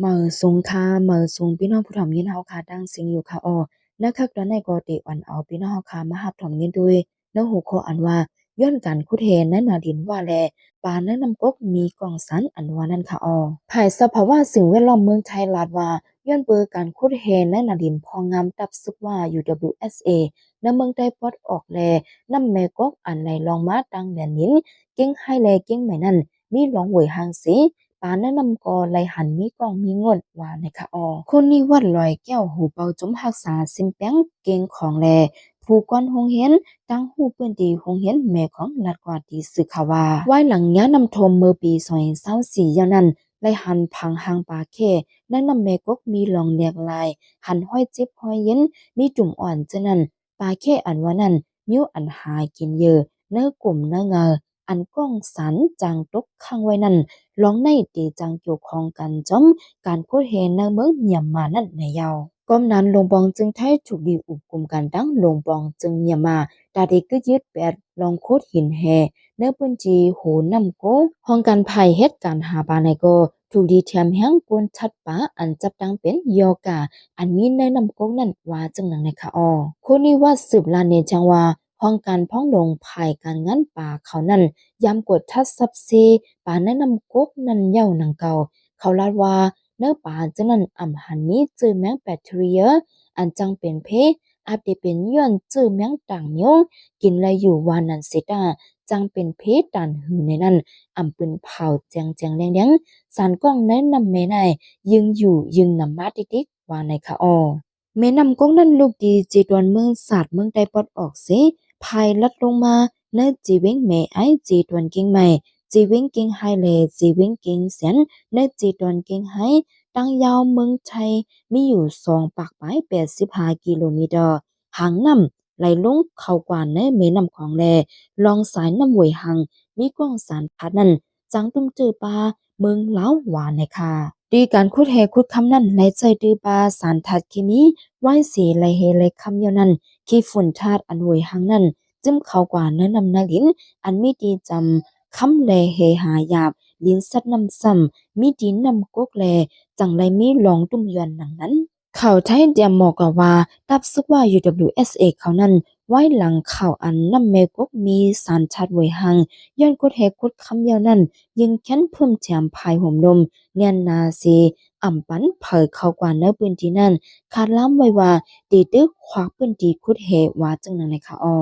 ເໝີສູງຄ່ະ ເໝີສູງພີ່ນ້ອງຜູ້ຖອມຍິນເຮົາຄ່ະ ທັງເຊິ່ງຢູ່ຄ່ະອໍ. ໃນຄັກຕອນນີ້ກໍໄດ້ອອນເອົາພີ່ນ້ອງເຮົາຄ່ະ ມາຮັບຖອມຍິນໂດຍ ໃນຫົວຂໍ້ອັນວ່າ ຍ້ອນການຂຸດແຮ່ໃນໜ້າດິນວ່າແລ ປາໃນນ້ຳກົກມີກ້ອງສານ ອັນວ່ານັ້ນຄ່ະອໍ. ຝ່າຍສະພາວະສິ່ງແວດລ້ອມເມືອງໄທລາດວ່າ ຍ້ອນເບີການຂຸດແຮ່ໃນໜ້າດິນພອງງາມ ຕັບຊຶກວ່າ UWSA ໃນເມືອງໃຕ້ປອດອອກແລ ນ້ຳແມ່ກົກອັນໄຫຼລ່ອງມາທາງແດນດິນ ກຽງໄຮແລ ກຽງໃໝ່ນັ້ນ ມີຫຼອງໂຫຍຮັງເສ ປາໃນນ້ຳກໍໄຫຼຫັນມີກ້ອງມີງົດວ່າໃນຄ່ະອໍ. ຄຸນນິວັດ ລອຍແກ້ວ ຫູເປົ່າຈຸມຮັກສາຊິມແປງ ເກັ່ງຂອງແລ ຜູ້ກວານໂຮງຮຽນ ຕ່າງຮູ້ພື້ນທີ່ໂຮງຮຽນແມ່ຂອງ ລາດກວ່າທີ່ສື່ຂ່າວວ່າ ວາຍຫຼັງຍາມນ້ຳຖ້ວມເມື່ອປີສອງພັນຊາວສີ່ ຍາວນັ້ນ ໄຫຼຫັນຝັງຮ່າງປາແຂ້ໃນນ້ຳແມ່ກົກ ມີຮ່ອງແຫຼກຫຼາຍ ຫັນຮອຍເຈັບຮອຍເຢັນ ມີຕຸ່ມອ່ອນເຈີນັ້ນ ປາແຂ້ອັນວ່ານັ້ນ ມີອັນຫາກິນເຢີໃນກົມໃນເຫງົາ ອັນກ້ອງສານຈາງຕົກຄ້າງໄວ້ນັ້ນ ລອງໃນເຕຈັ່ງກ່ຽວຂ້ອງກັນຈອມການຂຸດແຮ່ໃນເມືອງມຽນມານັ້ນແນ່ເຍົາ. ກອມນານຫຼົງປອງຈຶ່ງໄທ ຖືກດີອຸບກຸມກັນທັງຫຼົງປອງຈຶ່ງມຽນມາ ຕາໄດ້ກຶດຍຶດແປດລອງຂຸດຫີນແຮ່ໃນພື້ນທີ່ໂຮນ້ຳກົກ. ຫ້ອງການຝ່າຍເຮັດການຫາປາໃນກໍ ຖືກດີແຖມແຮງກົນທັດປາ ອັນຈັບຕັ້ງເປັນຢໍກາ ອັນມີໃນນ້ຳກົກນັ້ນວ່າຈັ່ງນັ້ນໃນຄ່ະອໍ. ໂຄນິວັດສືບລາດແນແຈ້ງວ່າ ຫ້ອງການພອງຫຼວງຝ່າຍການງານປາເຂົານັ້ນ ຍາມກວດທັດສັບເຊປາໃນນ້ຳກົກນັ້ນເຍົານຳເກົ່າ. ເຂົາລາດວ່າ ໃນປາເຈົ້ານັ້ນອຳຫັນມີເຊື້ອແມງແບັກທີເຣຍ ອັນຈັ່ງເປັນເພ ອາດເປັນຍ້ອນເຊື້ອແມງຕ່າງແນວກິນແລຢູ່ວ່ານັ້ນເສຍຕາ ຈັ່ງເປັນເພຕານຫືໃນນັ້ນ ອຳປືນເຜົາແຈ້ງໆແດງໆ ສານກ້ອງໃນນ້ຳແມ່ໃນ ຍຶ່ງຢູ່ຍິ່ງນຳມາຕິກໆວ່າໃນຄ່ະອໍ. ແມ່ນ້ຳກົກນັ້ນລຸກທີ່ເຈຕວນເມືອງສາດ ເມືອງໃຕ້ປອດອອກເສ ພາຍລັດລົງມາໃນເຈວຽງແມ່ອາຍ ເຈຕວນກຽງໃໝ່ ເຈວຽງກຽງໄຮແລ ເຈວຽງກຽງແສນ ໃນເຈຕວນກຽງໄຮ ຕັ້ງຍາວເມືອງໄທມີຢູ່ສອງປາກປາຍແປດສິບຫ້າກິໂລແມັດ. ຫາງນ້ຳໄຫຼລົງເຂົ້າກວ່າໃນແມ່ນ້ຳຂອງແລ ລອງສາຍນ້ຳໂຫຍຮັງ ມີກ້ອງສານທາດນັ້ນ ຈັ່ງຕຸ້ມຈື່ປາເມືອງລາວວ່າໃນຄ່ະ. ທີ່ການຂຸດແຮ່ຂຸດຄຳນັ້ນ ໄຫຼໃສ່ຕື້ປາສານທາດເຄມີ ວາຍເສໄຫຼແຮ່ໄຫຼຄຳຍາວນັ້ນ ຂີ້ຝຸ່ນທາດອັນໂຫຍຮັງນັ້ນ ຈຶ່ມເຂົ້າກວ່າໃນນ້ຳໃນລິນ ອັນມີທີ່ຈຳຄຳແລແຮ່ຫາຢາບ ລິນສັດນ້ຳຊ້ຳ ມີທີ່ນ້ຳກົກແລ ຈັ່ງໄຫຼມີລອງຕຸ້ມຍ້ອນໜັງນັ້ນ. ຂ່າວໄທຕຽມໝໍກວ່າ ຕັບຊຶກວ່າ UWSA ເຂົານັ້ນ ວາຍຫຼັງຂ່າວອັນນ້ຳແມ່ກົກມີສານທາດໂຫຍຮັງ ຍ້ອນຂຸດແຮ່ຂຸດຄຳຍາວນັ້ນ ຍິ່ງແຄ້ນເພີ່ມແຖມພາຍໂຮມລົມແໜ້ນໜາເສ ອຳປັນໃຜເຂົ້າກວ່າໃນພື້ນທີ່ນັ້ນ ຄາດລາມໄວ້ວ່າ ເຕຕຶກຄວັກພື້ນທີ່ຂຸດແຮ່ວ່າຈັ່ງນັ້ນໃນຄ່ະອໍ.